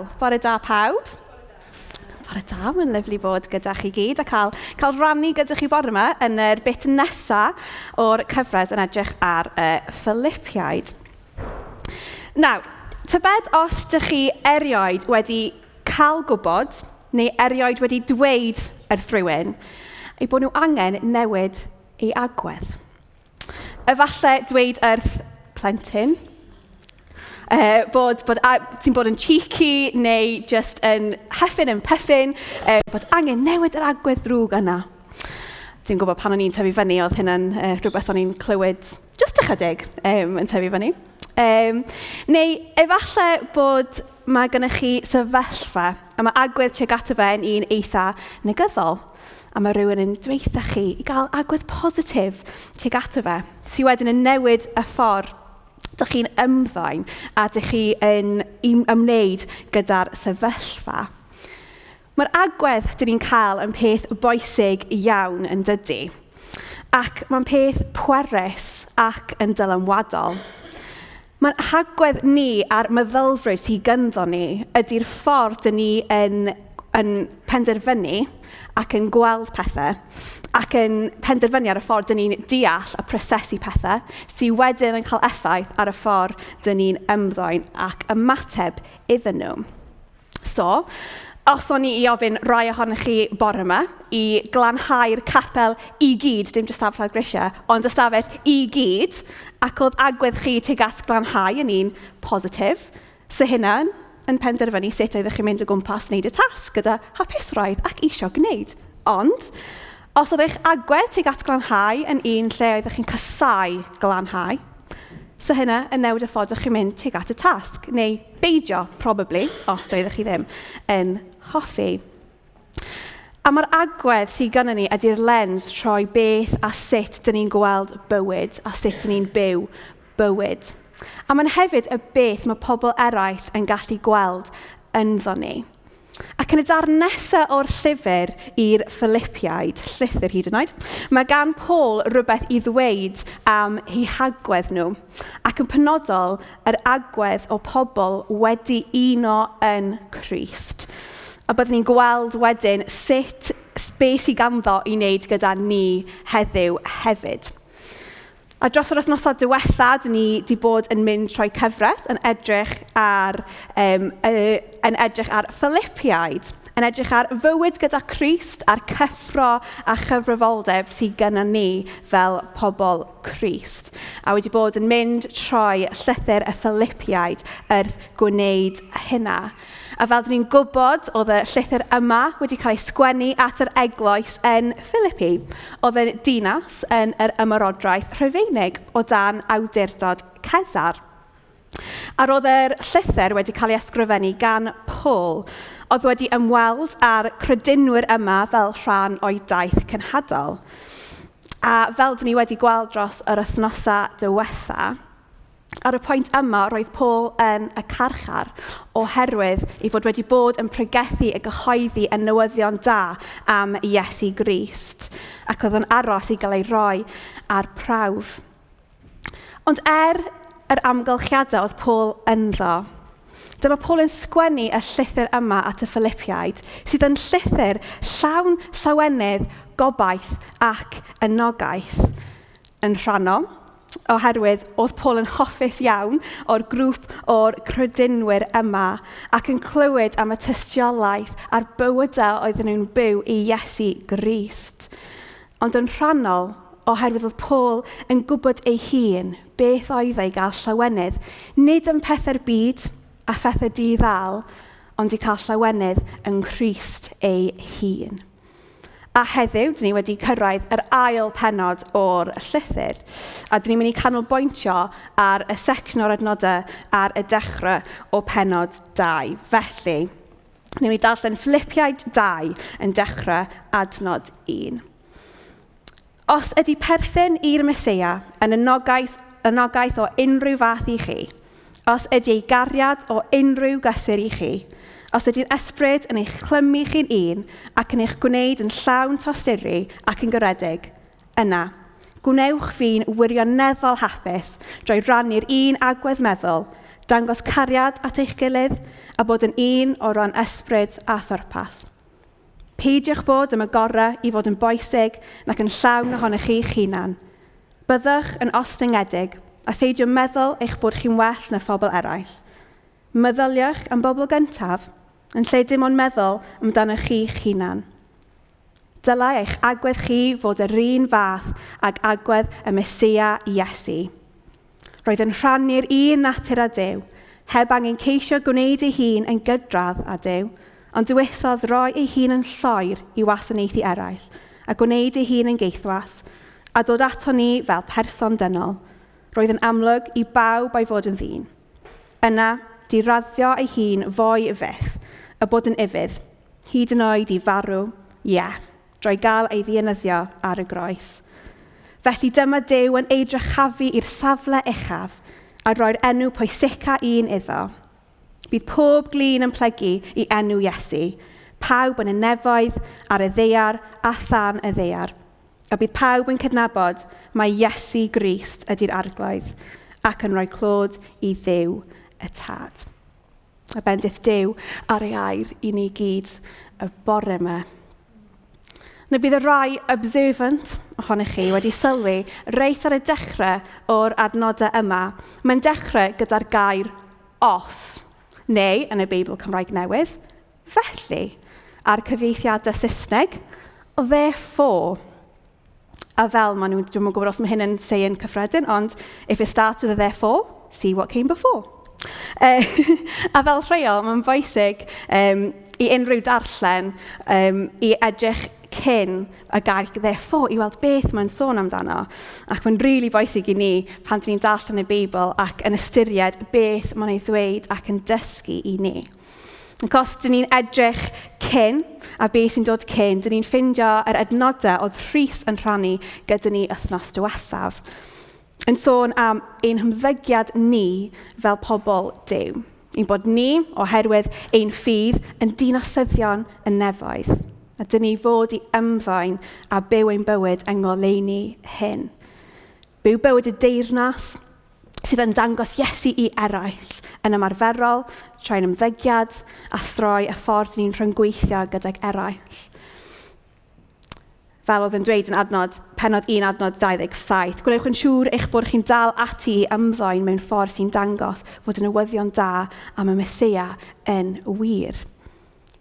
Wel, bore da pawb. Bore da, mae'n lyfli bod gyda chi gyd a cael, cael rannu gyda chi bore yma yn yr bit nesa o'r cyfres yn edrych ar y Philippiaid. Nawr, tybed os dych chi erioed wedi cael gwybod neu erioed wedi dweud wrth rhywun eu bod nhw angen newid ei agwedd. Efallai dweud wrth plentyn bod, bod a, ti'n bod yn cheeky neu just yn heffin yn peffin, bod angen newid yr agwedd ddrwg yna. Dwi'n gwybod pan o'n i'n tyfu fyny, oedd hynna'n rhywbeth o'n i'n clywed just ychydig yn tyfu fyny. Neu efallai bod mae gennych chi sefyllfa a mae agwedd tuag ato fe yn un eitha negyddol. A mae rhywun yn dweutha chi i gael agwedd positif tuag ato fe, sydd wedyn yn newid y ffordd dych chi'n ymddwyn a dych chi yn ymwneud gyda'r sefyllfa. Mae'r agwedd dyn ni'n cael yn peth bwysig iawn yn dydy. Ac mae'n peth pwerus ac yn dylanwadol. Mae'n hagwedd ni a'r meddylfryd sydd gynddo ni ydy'r ffordd dyn ni yn, yn penderfynu ac yn gweld pethau ac yn penderfynu ar y ffordd dyn ni'n deall a prosesu pethau sydd wedyn yn cael effaith ar y ffordd dyn ni'n ymddwyn ac ymateb iddyn nhw. So, os o'n i i ofyn rai ohonoch chi bore yma i glanhau'r capel i gyd, dim jyst stafell ar grisiau, ond ystafell i gyd, ac oedd agwedd chi tuag at glanhau yn un positif, so hynna yn penderfynu sut oeddech chi'n mynd o gwmpas wneud y tasg gyda hapusrwydd ac eisiau gwneud. Ond, os oedd eich agwedd tuag at glanhau yn un lle oeddech chi'n casáu glanhau, so hynna yn newid y ffordd o'ch chi'n mynd tuag at y tasg, neu beidio, probably, os doeddech chi ddim yn hoffi. A mae'r agwedd sydd gynnon ni ydy'r lens troi beth a sut dyn ni'n gweld bywyd a sut dyn ni'n byw bywyd. A mae'n hefyd y beth mae pobl eraill yn gallu gweld ynddo ni. Ac yn y darn nesaf o'r llyfr i'r Philippiaid, llythyr hyd yn oed, mae gan Paul rywbeth i ddweud am eu hagwedd nhw, ac yn penodol yr agwedd o pobl wedi uno yn Crist. A byddwn ni'n gweld wedyn sut, be sydd ganddo i wneud gyda ni heddiw hefyd. A dros yr wythnosau diwetha, dyn ni wedi bod yn mynd trwy cyfres yn edrych ar, um, uh, yn edrych ar Philippiaid, yn edrych ar fywyd gyda Crist a'r cyffro a chyfrifoldeb sydd gyda ni fel pobl Crist. A wedi bod yn mynd trwy llythyr y Philippiaid wrth gwneud hynna. A fel dyn ni'n gwybod, oedd y llythyr yma wedi cael ei sgwennu at yr eglwys yn Philippi. Oedd yn dinas yn yr ymerodraeth Rhufeinig o dan awdurdod Cesar. A roedd yr llythyr wedi cael ei ysgrifennu gan Paul, oedd wedi ymweld â'r credinwyr yma fel rhan o'i daith cenhadol. A fel dyn ni wedi gweld dros yr wythnosau diwetha, Ar y pwynt yma, roedd Paul yn y carchar oherwydd ei fod wedi bod yn pregethu y gyhoeddi y newyddion da am Iesu Grist, ac oedd yn aros i gael ei roi ar prawf. Ond er yr amgylchiadau oedd Paul ynddo, dyma Paul yn sgwennu y llythyr yma at y Philippiaid, sydd yn llythyr llawn llawenydd, gobaith ac anogaeth yn rhannol oherwydd oedd Paul yn hoffus iawn o'r grŵp o'r credinwyr yma ac yn clywed am y tystiolaeth a'r bywydau oedden nhw'n byw i Iesu Grist. Ond yn rhannol, oherwydd oedd Paul yn gwybod ei hun beth oedd ei gael llawenydd, nid yn pethau'r byd a phethau di-ddal, ond i cael llawenydd yng Nghrist ei hun. A heddiw, dyn ni wedi cyrraedd yr ail pennod o'r llythyr, a dyn ni'n mynd i canolbwyntio ar y secsiwn o'r adnodau ar y dechrau o pennod 2. Felly, ni'n mynd i darllen Philippiaid 2 yn dechrau adnod 1. Os ydy perthyn i'r Meseia yn anogaeth, anogaeth o unrhyw fath i chi, os ydy ei gariad o unrhyw gysur i chi, os ydy'r ysbryd yn eich clymu chi'n un ac yn eich gwneud yn llawn tosturi ac yn garedig, yna, gwnewch fi'n wirioneddol hapus drwy rannu'r un agwedd meddwl, Dangos cariad at eich gilydd a bod yn un o ran ysbryd a phwrpas. Peidiwch bod am y gorau i fod yn boesig nac yn llawn ohonoch chi'ch hunan. Byddwch yn ostyngedig a pheidio meddwl eich bod chi'n well na phobl eraill. Meddyliwch am bobl gyntaf yn lle dim ond meddwl amdanoch chi'ch hunan. Dylai eich agwedd chi fod yr un fath ag agwedd y Meseia Iesu. Roedd yn rhannu'r un natur â Duw, heb angen ceisio gwneud ei hun yn gydradd â Duw, ond dewisodd roi ei hun yn lloer i wasanaethu eraill, a gwneud ei hun yn geithwas, a dod ato ni fel person dynol. Roedd yn amlwg i bawb ei fod yn ddyn. Yna, diraddio ei hun fwy fyth, a bod yn ufudd, hyd yn oed i farw, ie, drwy gael ei ddienyddio ar y groes. Felly dyma Duw yn ei drychafu i'r safle uchaf a roi'r enw pwysica un iddo. Bydd pob glin yn plygu i enw Iesu, pawb yn y nefoedd, ar y ddaear a than y ddaear. A bydd pawb yn cydnabod mai Iesu Grist ydy'r Arglwydd ac yn rhoi clod i Dduw y Tad. A bendith Duw ar ei air i ni gyd y bore yma. Na bydd y rhai observant ohonych chi wedi sylwi reit ar y dechrau o'r adnodau yma. Mae'n dechrau gyda'r gair os, neu yn y Beibl Cymraeg Newydd, felly, a'r cyfieithiadau Saesneg, therefore. A fel maen nhw'n, dwi'm yn gwybod os mae hyn yn saying cyffredin, ond if it starts with a therefore, see what came before. A fel rheol, mae'n bwysig i unrhyw darllen i edrych cyn y gair therefore i weld beth mae'n sôn amdano. Ac mae'n rili really bwysig i ni pan dyn ni'n darllen y Beibl ac yn ystyried beth mae'n ei ddweud ac yn dysgu i ni. Ac os dyn ni'n edrych cyn, a beth sy'n dod cyn, dyn ni'n ffindio yr adnodau oedd Rhys yn rhannu gyda ni wythnos diwethaf, yn sôn am ein hymddygiad ni fel pobl Duw. Ein bod ni, oherwydd ein ffydd, yn dinasyddion y nefoedd. A dyn ni fod i ymddwyn a byw ein bywyd yng ngoleuni hyn. Byw bywyd y deyrnas sydd yn dangos Iesu i eraill yn ymarferol, trwy'n ymddygiad a throi y ffordd ni'n rhyngweithio gydag eraill. Fel oedd yn dweud yn adnod, pennod 1 adnod 27, gwnewch yn siŵr eich bod chi'n dal ati i ymddwyn mewn ffordd sy'n dangos fod y newyddion da am y Meseia yn wir.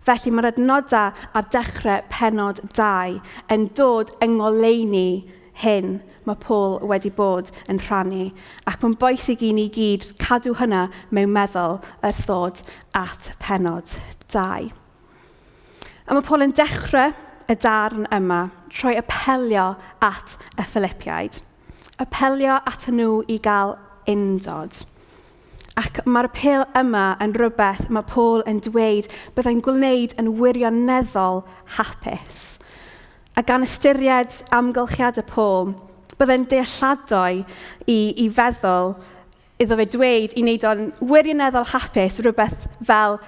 Felly mae'r adnodau ar dechrau pennod 2 yn dod yng ngoleuni hyn mae Paul wedi bod yn rhannu, ac mae'n bwysig i ni gyd cadw hynna mewn meddwl wrth ddod at pennod 2. A mae Paul yn dechrau y darn yma trwy apelio at y Philipiaid. Apelio at nhw i gael undod. Ac mae'r apêl yma yn rhywbeth mae Paul yn dweud byddai'n gwneud yn wirioneddol hapus. A gan ystyried amgylchiadau Paul, byddai'n dealladwy i feddwl iddo fe dweud i wneud o'n wirioneddol hapus rhywbeth fel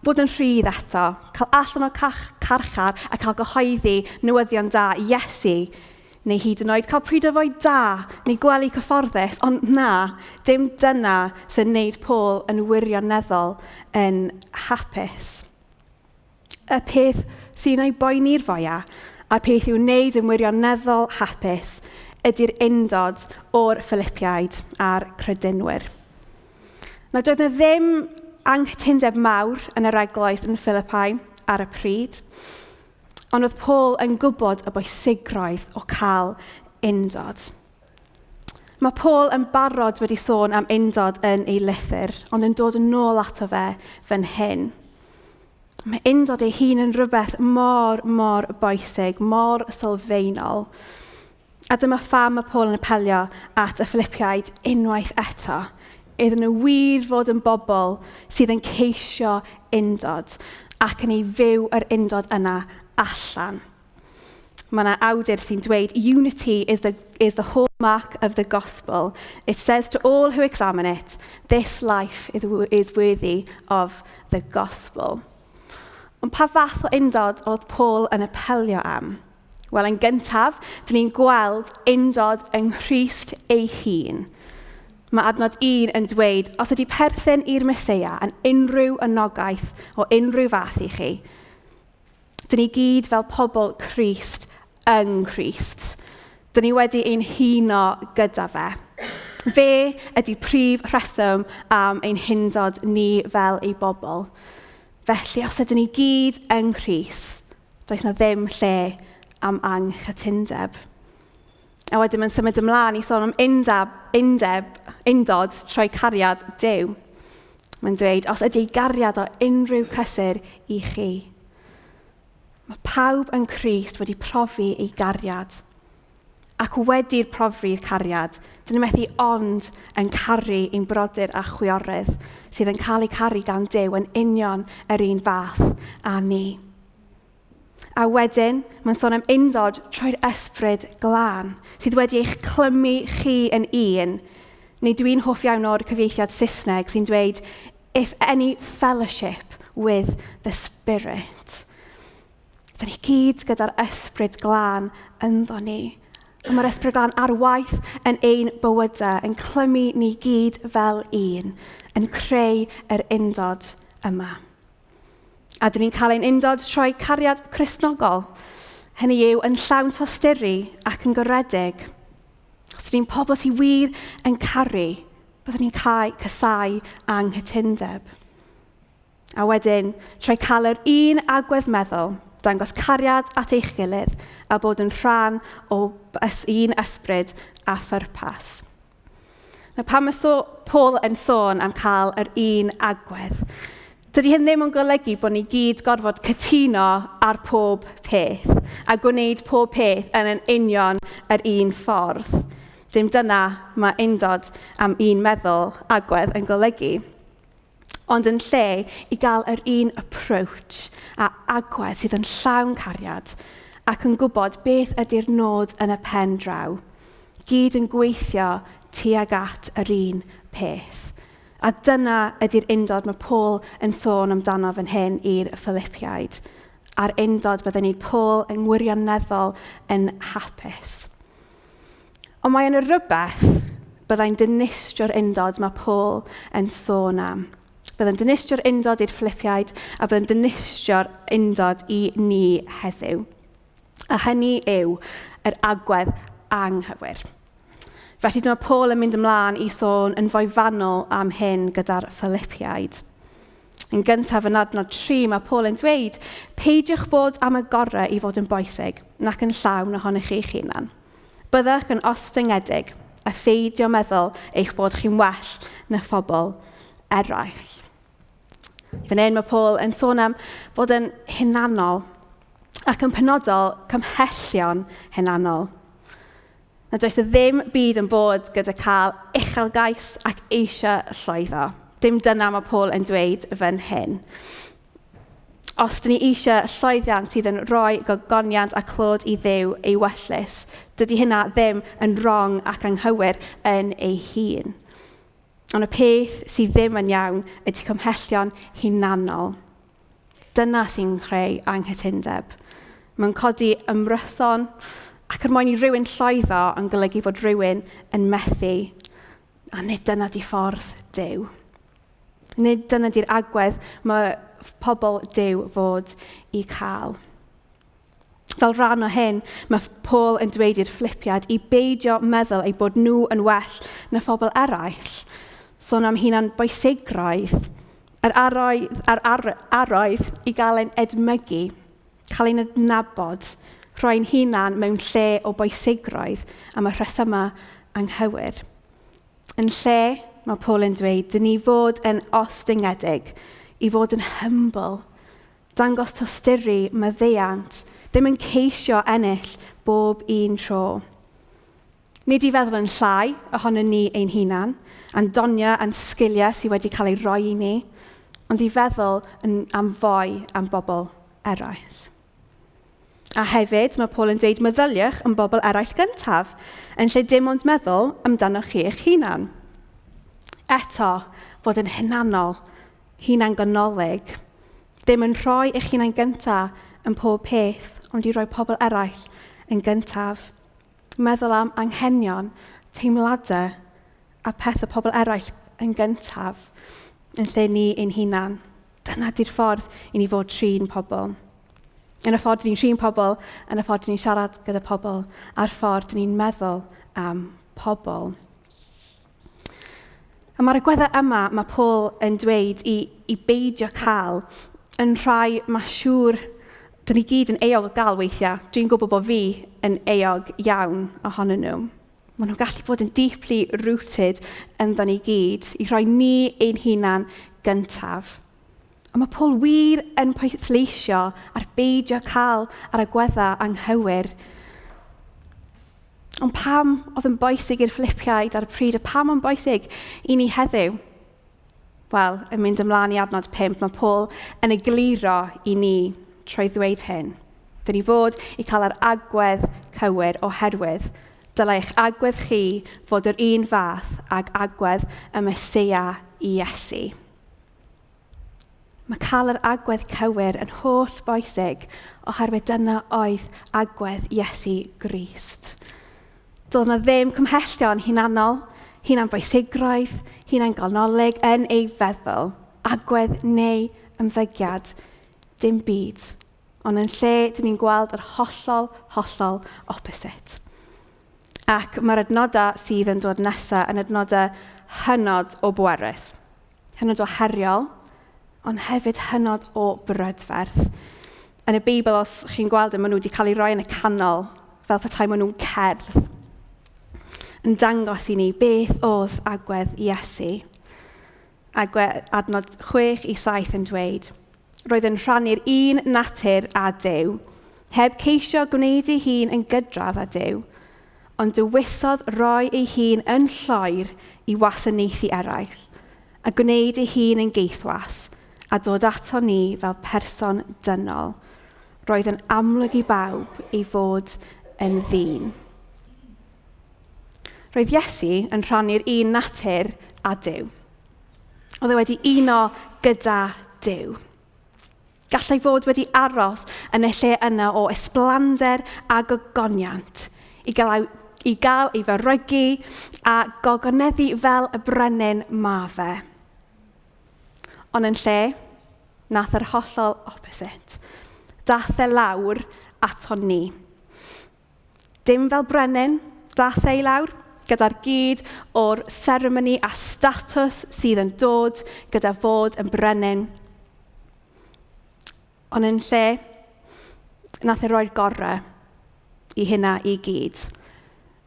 bod yn rhydd eto, cael allan o'r carchar a cael gyhoeddi newyddion da i Iesu, neu hyd yn oed cael pryd o fwyd da, neu gwely cyfforddus, ond na, dim dyna sy'n wneud Paul yn wirioneddol yn hapus. Y peth sy'n ei boeni'r fwyaf, a'r peth i'w wneud yn wirioneddol hapus, ydy'r undod o'r Philipiaid a'r credinwyr. Nawr, doedd yna ddim anghytundeb mawr yn yr eglwys yn Philippi ar y pryd, ond oedd Paul yn gwybod y bwysigrwydd o cael undod. Mae Paul yn barod wedi sôn am undod yn ei lythyr, ond yn dod yn ôl ato fe fan hyn. Mae undod ei hun yn rhywbeth mor, mor bwysig, mor sylfaenol. A dyma pham mae Paul yn apelio at y Philipiaid unwaith eto. Iddyn nhw wir fod yn bobl sydd yn ceisio undod ac yn ei fyw yr undod yna allan. Mae yna awdur sy'n dweud, Unity is the hallmark of the gospel. It says to all who examine it, this life is worthy of the gospel. Ond pa fath o undod oedd Paul yn apelio am? Wel, yn gyntaf, dyn ni'n gweld undod yng Nghrist ei hun. Mae adnod 1 yn dweud, os ydy perthyn i'r Meseia yn unrhyw anogaeth o unrhyw fath i chi, dyn ni gyd fel pobl Crist yng Nghrist. Dyn ni wedi ein huno gyda fe. Fe ydy prif rheswm am ein hundod ni fel ei bobl. Felly, os ydyn ni gyd yng Nghrist, does na ddim lle am anghytundeb. A wedyn mae'n symud ymlaen i sôn am undeb, undeb, undod trwy cariad Duw. Mae'n dweud, os ydy ei gariad o unrhyw cysur i chi. Mae pawb yn Crist wedi profi ei gariad. Ac wedi'r profi'r cariad, dyn ni methu ond yn caru ein brodyr a chwiorydd sydd yn cael eu caru gan Duw yn union yr un fath â ni. A wedyn, mae'n sôn am undod trwy'r ysbryd glân, sydd wedi eich clymu chi yn un. Neu dwi'n hoff iawn o'r cyfieithiad Saesneg sy'n dweud, if any fellowship with the Spirit. Dyn ni gyd gyda'r ysbryd glân ynddo ni. A mae'r ysbryd glân ar waith yn ein bywydau, yn clymu ni gyd fel un, yn creu yr undod yma. A dyn ni'n cael ein undod trwy cariad Cristnogol. Hynny yw, yn llawn tosturi ac yn garedig. Os dyn ni'n pobl sy'n wir yn caru, byddwn ni'n cael casau anghytundeb. A wedyn, trwy cael yr un agwedd meddwl, dangos cariad at eich gilydd a bod yn rhan o un ysbryd a phwrpas. Nawr pan mae so, Paul yn sôn am cael yr un agwedd, dydy hyn ddim yn golygu bod ni gyd gorfod cytuno ar pob peth a gwneud pob peth yn yn union yr un ffordd. Dim dyna mae undod am un meddwl agwedd yn golygu. Ond yn lle i gael yr un approach a agwedd sydd yn llawn cariad ac yn gwybod beth ydy'r nod yn y pen draw. Gyd yn gweithio tuag at yr un peth. A dyna ydy'r undod mae Paul yn sôn amdano fan hyn i'r Philippiaid. A'r undod byddwn ni'n Paul yn wirioneddol yn hapus. Ond mae yna rywbeth byddai'n dinistrio'r undod mae Paul yn sôn am. Byddai'n dinistrio'r undod i'r Philippiaid a byddai'n dinistrio'r undod i ni heddiw. A hynny yw yr agwedd anghywir. Felly dyma Paul yn mynd ymlaen i sôn yn fwy fanwl am hyn gyda'r Philippiaid. Yn gyntaf yn adnod 3, mae Paul yn dweud, peidiwch bod am y gorau i fod yn boesig, nac yn llawn ohonych chi'ch hunan. Byddwch yn ostyngedig a pheidio meddwl eich bod chi'n well na phobl eraill. Fan hyn mae Paul yn sôn am bod yn hunanol ac yn penodol cymhellion hunanol. Na does e ddim byd yn bod gyda cael uchelgais ac eisiau llwyddo. Dim dyna mae Paul yn dweud fan hyn. Os dyn ni eisiau llwyddiant sydd yn rhoi gogoniant a clod i Dduw ei wellus, dydy hynna ddim yn wrong ac anghywir yn ei hun. Ond y peth sydd ddim yn iawn ydy cymhellion hunanol. Dyna sy'n creu anghytundeb. Mae'n codi ymryson ac er mwyn i rywun llwyddo yn golygu bod rhywun yn methu. A nid dyna di ffordd Duw. Nid dyna di'r agwedd mae pobl Duw fod i cael. Fel rhan o hyn, mae Paul yn dweud i'r Philippiaid i beidio meddwl eu bod nhw yn well na phobl eraill. Sôn am hunan bwysigrwydd, yr aroedd, yr ar, aroedd i gael ein edmygu, cael ein adnabod, rhoi'n hunan mewn lle o bwysigrwydd am y rhesymau anghywir. Yn lle, mae Paul yn dweud, dyn ni fod yn ostyngedig, i fod yn humble, Dangos tosturi, maddeuant, ddim yn ceisio ennill bob un tro. Nid i feddwl yn llai ohonon ni ein hunan, a'n doniau a'n sgiliau sydd wedi cael eu rhoi i ni, ond i feddwl yn, am fwy am bobl eraill. A hefyd, mae Paul yn dweud meddyliwch am bobl eraill gyntaf, yn lle dim ond meddwl amdanoch chi eich hunan. Eto, fod yn hunanol, hunanganolig, ddim yn rhoi eich hunain gyntaf yn pob peth, ond i roi pobl eraill yn gyntaf. Meddwl am anghenion, teimladau a pethau pobl eraill yn gyntaf, yn lle ni ein hunan. Dyna di'r ffordd i ni fod trin pobl. Yn y ffordd ni'n trin pobl, yn y ffordd ni'n siarad gyda pobl, a'r ffordd ni'n meddwl am pobl. A mae'r agweddau yma mae Paul yn dweud i, i beidio cael yn rhai mae siŵr dyn ni gyd yn euog o gael weithiau. Dwi'n gwybod bod fi yn euog iawn ohonyn nhw. Maen nhw'n gallu bod yn deeply rooted ynddo ni gyd, i rhoi ni ein hunan gyntaf. Ond mae Paul wir yn pwysleisio ar beidio cael ar agweddau anghywir. Ond pam oedd yn bwysig i'r Philippiaid ar y pryd, a pam o'n bwysig i ni heddiw? Wel, yn mynd ymlaen i adnod 5, mae Paul yn egluro i ni trwy ddweud hyn. Dyn ni fod i cael yr agwedd cywir oherwydd dylai eich agwedd chi fod yr un fath ag agwedd y Meseia Iesu. Mae cael yr agwedd cywir yn holl bwysig oherwydd dyna oedd agwedd Iesu Grist. Doedd na ddim cymhellion hunanol, hunan-bwysigrwydd, hunan-ganolig yn ei feddwl, agwedd neu ymddygiad, dim byd. Ond yn lle, dyn ni'n gweld yr hollol, hollol opposite. Ac mae'r adnodau sydd yn dod nesaf yn adnodau hynod o bwerus, hynod o heriol, ond hefyd hynod o brydferth. Yn y Beibl, os chi'n gweld e, maen nhw wedi cael eu rhoi yn y canol, fel petai maen nhw'n cerdd, yn dangos i ni beth oedd agwedd Iesu. Agwedd adnod 6 i 7 yn dweud, Roedd yn rhannu'r un natur â Duw, heb ceisio gwneud ei hun yn gydradd â Duw, ond dewisodd roi ei hun yn lloer i wasanaethu eraill, a gwneud ei hun yn geithwas, a dod ato ni fel person dynol. Roedd yn amlwg i bawb ei fod yn ddyn. Roedd Iesu yn rhannu'r un natur â Duw. Oedd e wedi uno gyda Duw. Gallai fod wedi aros yn y lle yna o ysblander a gogoniant i gael, i gael ei fyrygu a gogoneddu fel y brenin ma fe. Ond yn lle, nath yr hollol opposite. Dath e lawr aton ni. Dim fel brenin, dath e i lawr, gyda'r gyd o'r seremoni a statws sydd yn dod gyda fod yn brenin. Ond yn lle, nath e roi'r gorau i hynna i gyd.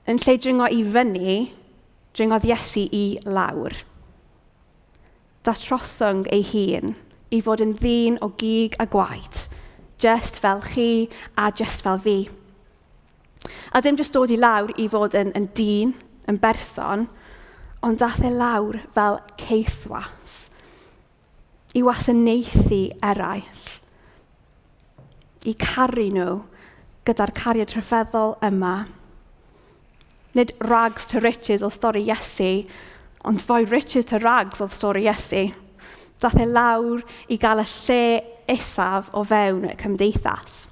Yn lle dringo i fyny, dringodd Iesu i lawr. Datroswng ei hun i fod yn ddyn o gig a gwaed, just fel chi a just fel fi. A dim just dod i lawr i fod yn, yn dyn, yn berson, ond dath e lawr fel caethwas i wasanaethu eraill, i caru nhw gyda'r cariad rhyfeddol yma. Nid rags to riches o stori Iesu, ond fwy riches to rags oedd stori Iesu. Dath e lawr i gael y lle isaf o fewn y cymdeithas.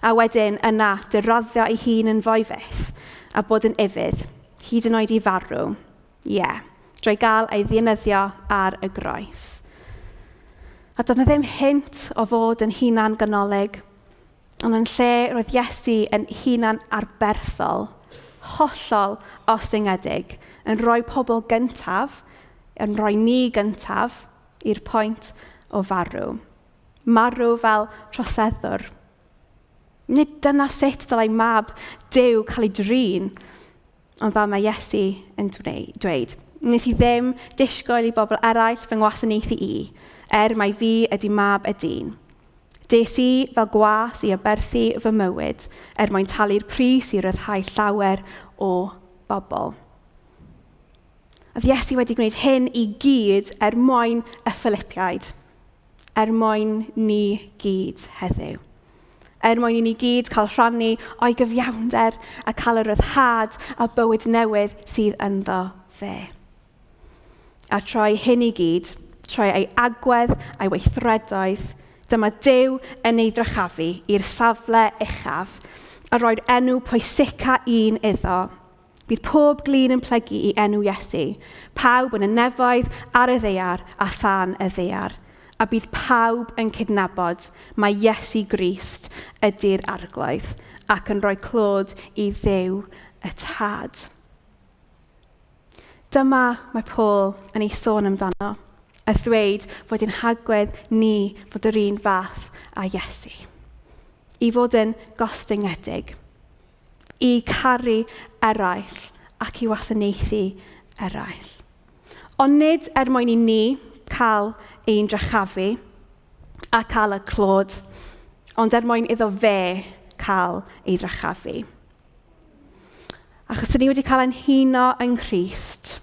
A wedyn yna diraddio ei hun yn fwy fyth a bod yn ufudd, hyd yn oed i farw. Ie, yeah, drwy gael ei ddienyddio ar y groes. A doedd na ddim hint o fod yn hunan ganolig, Ond yn lle roedd Iesu yn hunan arberthol, hollol ostyngedig, yn rhoi pobl gyntaf, yn rhoi ni gyntaf, i'r pwynt o farw. Marw fel troseddwr. Nid dyna sut dylai mab Duw cael ei drin, ond fel mae Iesu yn dweud. Nes i ddim disgwyl i bobl eraill fy ngwasanaethu i, er mai fi ydy mab y dyn. Des i fel gwas i aberthu fy mywyd er mwyn talu'r pris i ryddhau llawer o bobl. Oedd Iesu wedi gwneud hyn i gyd er mwyn y Philippiaid, er mwyn ni gyd heddiw. Er mwyn i ni gyd cael rhannu o'i gyfiawnder a cael y ryddhad a bywyd newydd sydd ynddo fe. A troi hyn i gyd, troi ei agwedd a'i weithredoedd, dyma Duw yn ei ddrychafu i'r safle uchaf a roi'r enw pwysica un iddo. Bydd pob glin yn plygu i enw Iesu, pawb yn y nefoedd, ar y ddaear a than y ddaear. A bydd pawb yn cydnabod mai Iesu Grist ydy'r Arglwydd ac yn rhoi clod i Dduw y Tad. Dyma mae Paul yn ei sôn amdano, a ddweud fod ein hagwedd ni fod yr un fath â Iesu. I fod yn gostyngedig, i caru eraill ac i wasanaethu eraill. Ond nid er mwyn i ni cael ein drychafu a cael y clod, ond er mwyn iddo fe cael ei ddrychafu. Achos ni wedi cael ein huno yng Nghrist,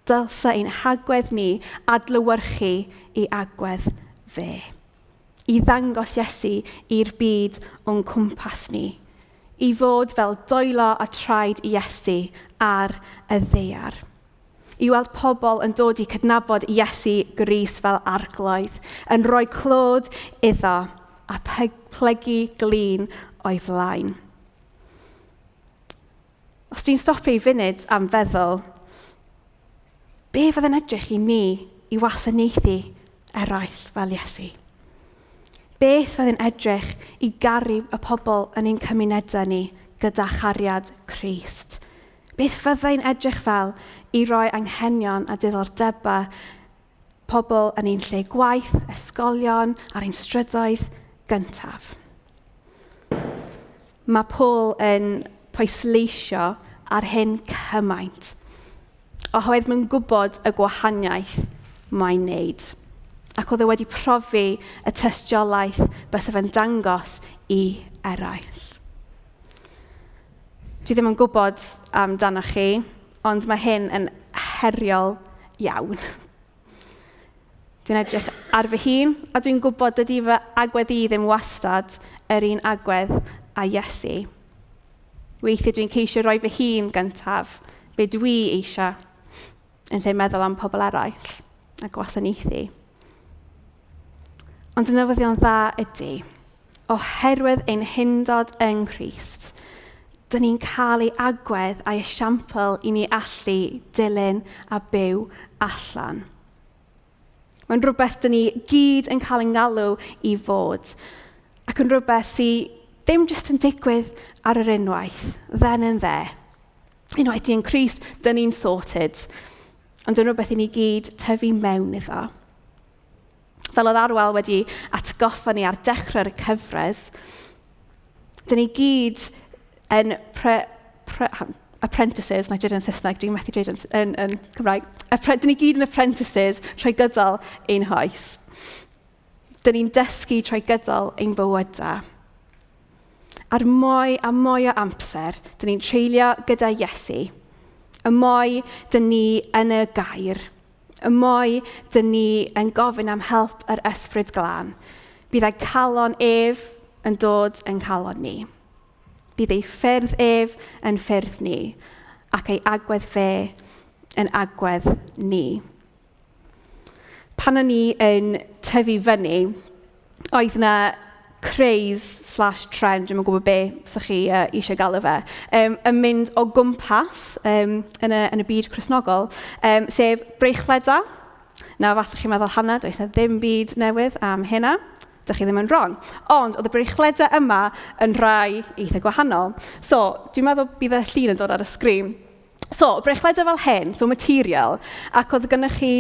dylsa ein hagwedd ni adlewyrchu i agwedd fe. I ddangos Iesu i'r byd o'n cwmpas ni. I fod fel dwylo a traed Iesu ar y ddaear. I weld pobl yn dod i cydnabod Iesu Grist fel arglwydd, yn rhoi clod iddo a plygu glin o'i flaen. Os ti'n stopio i funud am feddwl, be fydd yn edrych i ni i wasanaethu eraill fel Iesu? Beth fydd yn edrych i garu y pobl yn ein cymunedau ni gyda chariad Crist? Beth fyddai'n edrych fel i roi anghenion a diddordebau pobl yn ein lle gwaith, ysgolion, ar ein strydoedd gyntaf? Mae Paul yn pwysleisio ar hyn cymaint, oherwydd mae'n gwybod y gwahaniaeth mae'n wneud. Ac oedd e wedi profi y tystiolaeth bysa fe'n dangos i eraill. Dwi ddim yn gwybod amdanoch chi, ond mae hyn yn heriol iawn. Dwi'n edrych ar fy hun, a dwi'n gwybod dydy fy agwedd i ddim wastad yr un agwedd â Iesu. Weithiau dwi'n ceisio rhoi fy hun gyntaf, be dwi eisiau, yn lle meddwl am pobl eraill a gwasanaethu. Ond y newyddion dda ydy, oherwydd ein hundod yng Nghrist, dyn ni'n cael ei agwedd a'i esiampl i ni allu dilyn a byw allan. Mae'n rhywbeth dyn ni gyd yn cael ein galw i fod, ac yn rhywbeth sydd ddim jyst yn digwydd ar yr unwaith, then and there. Unwaith di yn Crist, dyn ni'n sorted. Ond yn rhywbeth i ni gyd tyfu mewn iddo. Fel oedd Arwel wedi atgoffa ni ar dechrau'r cyfres, dyn ni gyd yn pre, pre, apprentices, na i dweud yn Saesneg, dwi'n methu dweud yn Cymraeg. Dyn ni gyd yn apprentices trwy gydol ein hoes. Dyn ni'n dysgu trwy gydol ein bywydau. A'r mwy a mwy o amser dyn ni'n treulio gyda Iesu, y mwy dyn ni yn y gair, y mwy dyn ni yn gofyn am help yr Ysbryd Glân, bydd ei calon ef yn dod yn calon ni. Bydd ei ffyrdd ef yn ffyrdd ni, ac ei agwedd fe yn agwedd ni. Pan o'n i yn tyfu fyny, oedd 'na craze slash trend, dwi'm yn gwybod be 'sa chi eisiau galw fe, yn mynd o gwmpas yn y byd Cristnogol, sef breichledau. Nawr, falle chi'n meddwl, Hannah, does 'na ddim byd newydd am hynna. Dych chi ddim yn wrong. Ond oedd y breichledau yma yn rhai eitha gwahanol. So, dwi'n meddwl bydd y llun yn dod ar y sgrin. So, breichledau fel hyn, so material, ac oedd gennych chi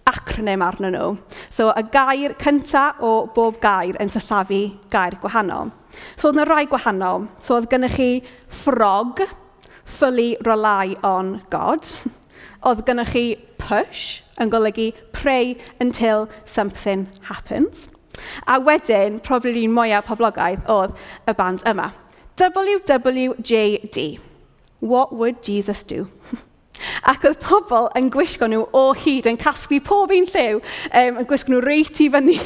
acronym arnyn nhw. So, y gair cynta o bob gair yn sillafu gair gwahanol. So, oedd yna rai gwahanol. So, oedd gennych chi frog, fully rely on God. Oedd gennych chi push, yn golygu pray until something happens. A wedyn, probably un mwyaf poblogaidd oedd y band yma. WWJD. What would Jesus do? Ac oedd pobl yn gwisgo nhw o hyd, yn casglu pob un lliw, yn gwisgo nhw reit i fyny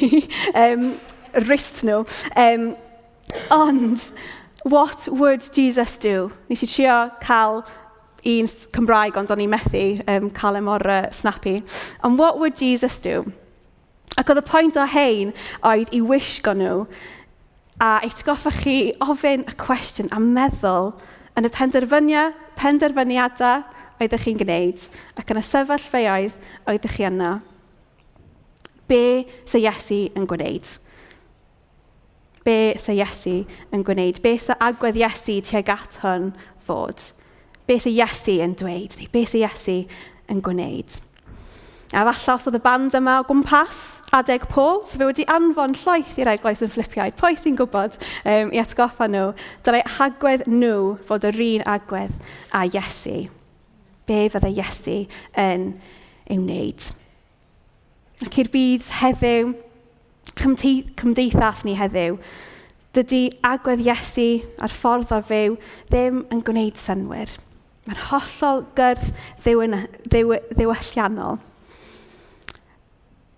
wrist nhw. Ond, what would Jesus do? Nes i trio cael un Cymraeg, ond o'n i'n methu cael e mor snappy. And what would Jesus do? Ac oedd y pwynt o hein oedd i wisgo nhw a atgoffa chi ofyn y cwestiwn a meddwl Yn y penderfyniadau oeddech chi'n gwneud ac yn y sefyllfaoedd oeddech chi yno. Be sy Iesu yn gwneud? Be sy Iesu yn gwneud? Be sy agwedd Iesu tuag at hwn fod? Be sy Iesu yn dweud? Neu be sy Iesu yn gwneud? A falle os oedd y band yma o gwmpas adeg Paul, so fe wedi anfon llaeth i'r eglwys yn Philippiaid, pwy sy'n gwybod, i atgoffa nhw, dylai hagwedd nhw fod yr un agwedd â Iesu. Be fydde Iesu yn ei wneud? Ac i'r byd heddiw, cymdeithas ni heddiw, dydy agwedd Iesu a'r ffordd o fyw ddim yn gwneud synnwyr. Mae'n hollol gyrdd ddiwylliannol.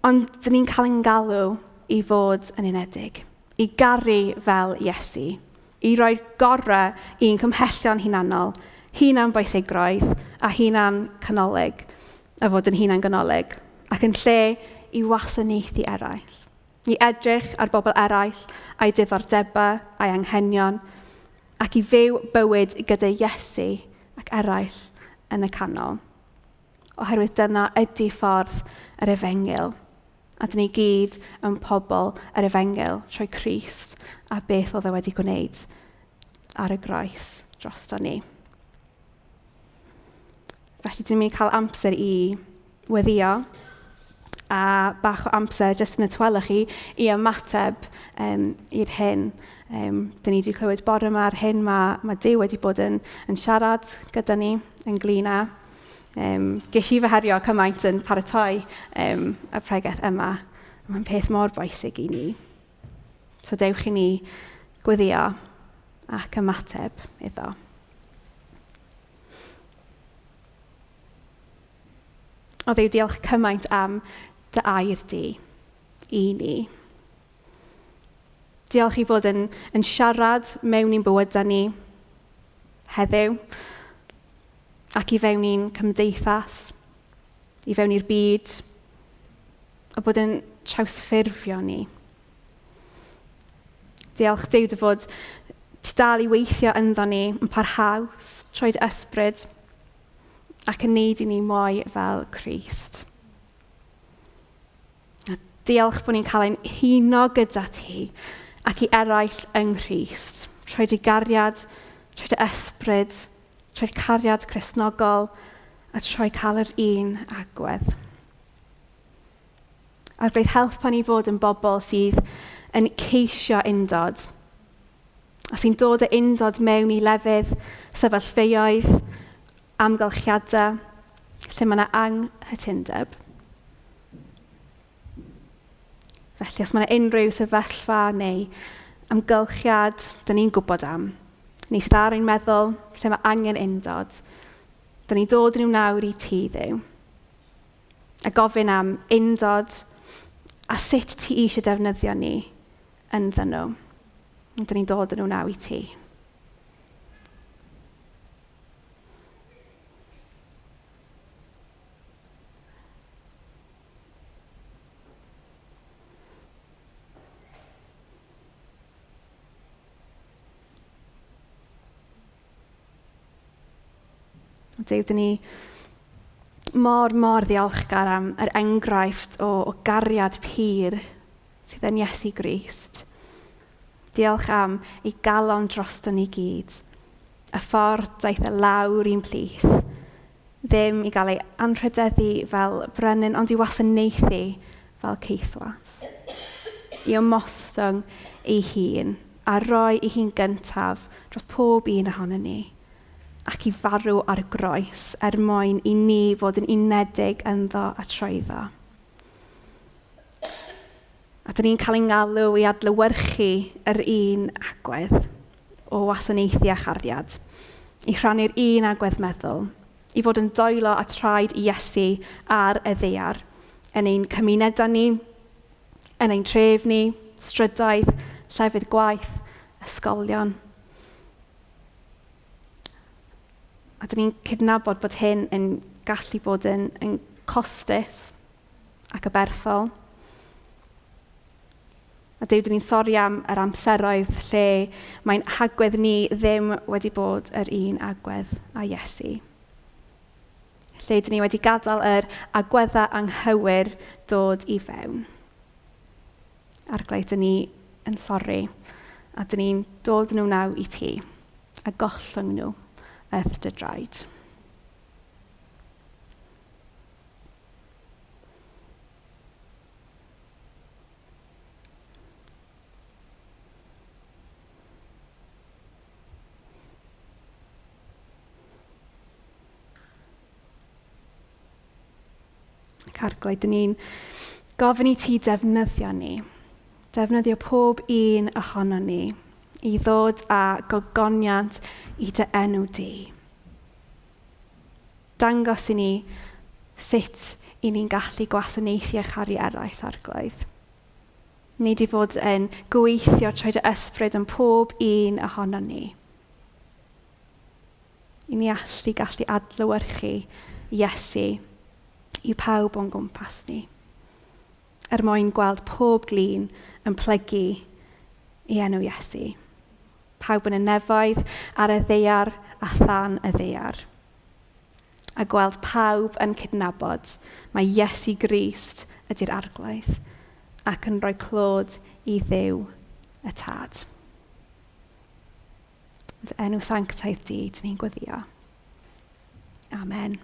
Ond dyn ni'n cael ein galw i fod yn unedig, i garu fel Iesu, i roi'r gorau i'n cymhellion hunanol, hunan bwysigrwydd a hunan canolig, a fod yn hunan ganolig, ac yn lle i wasanaethu eraill, i edrych ar bobl eraill a'i diddordebau a'i anghenion, ac i fyw bywyd gyda Iesu ac eraill yn y canol. Oherwydd dyna ydy ffordd yr efengyl. A dyn ni gyd yn pobl yr efengyl trwy Crist a beth oedd e wedi gwneud ar y groes drosto ni. Felly dyn ni'n cael amser i weddio a bach o amser jyst yn y twelwch chi i ymateb i'r hyn. Dyn ni wedi clywed bore yma a'r hyn mae Duw wedi bod yn siarad gyda ni ynglyn â. Ges i fy herio cymaint yn paratoi y pregeth yma. Mae'n peth mor bwysig i ni. So dewch i ni gweddio ac ymateb iddo. O Dduw, diolch cymaint am dy air di i ni. Diolch i fod yn siarad mewn i'n bywydau ni heddiw ac i fewn i'n cymdeithas, i fewn i'r byd, a bod yn trawsffurfio ni. Diolch Duw dy fod ti dal i weithio ynddo ni yn parhaus trwy dy ysbryd ac yn neud i ni mwy fel Crist. A diolch bod ni'n cael ein huno gyda ti ac i eraill yng Nghrist, trwy dy gariad, trwy dy ysbryd, trwy'r cariad Cristnogol a trwy cael yr un agwedd. Arglwydd, helpa ni fod yn bobl sydd yn ceisio undod, a sy'n dod â undod mewn i lefydd, sefyllfaoedd, amgylchiadau, lle mae yna anghytundeb. Felly, os mae yna unrhyw sefyllfa neu amgylchiad dyn ni'n gwybod am, neu sydd ar ein meddwl, lle mae angen undod, dyn ni'n dod nhw nawr i ti, Dduw, a gofyn am undod a sut ti eisiau defnyddio ni ynddyn nhw. Dyn ni'n dod â nhw nawr i ti. Duw, dyn ni mor, mor ddiolchgar am yr enghraifft o gariad pur sydd yn Iesu Grist. Diolch am ei galon droston ni gyd, y ffordd daeth e lawr i'n plith, ddim i gael ei anrhydeddu fel brenin, ond i wasanaethu fel caethwas, i ymostwng ei hun a roi ei hun gyntaf dros pob un ohonon ni, ac i farw ar y groes er mwyn i ni fod yn unedig ynddo a trwyddo. A dyn ni'n cael ein galw i adlewyrchu yr un agwedd o wasanaethu a chariad, i rhannu'r un agwedd meddwl, i fod yn dwylo a traed Iesu ar y ddaear, yn ein cymunedau ni, yn ein tref ni, strydoedd, llefydd gwaith, ysgolion. A dyn ni'n cydnabod bod hyn yn gallu bod yn costus ac aberthol. A Duw, dyn ni'n sori am yr amseroedd lle mae'n hagwedd ni ddim wedi bod yr un agwedd â Iesu. Lle dyn ni wedi gadael yr agweddau anghywir dod i fewn. Arglwydd, dyn ni yn sori, a dyn ni'n dod nhw naw i ti, a gollwng nhw wrth dy draed. Ac Arglwydd, dyn ni'n gofyn i ti defnyddio ni. Defnyddio pob un ohono ni i ddod â gogoniant i dy enw di. Dangos i ni sut i ni'n gallu gwasanaethu a charu eraill, Arglwydd. Nid i fod yn gweithio trwy dy ysbryd yn pob un ohono ni. I ni allu gallu adlewyrchu Iesu i pawb o'n gwmpas ni. Er mwyn gweld pob glin yn plygu i enw Iesu. Pawb yn y nefoedd, ar y ddaear a than y ddaear. A gweld pawb yn cydnabod mae Iesu Grist ydy'r Arglwydd ac yn rhoi clod i Dduw y Tad. Yn dy enw sanctaidd di, dyn ni'n gweddio. Amen.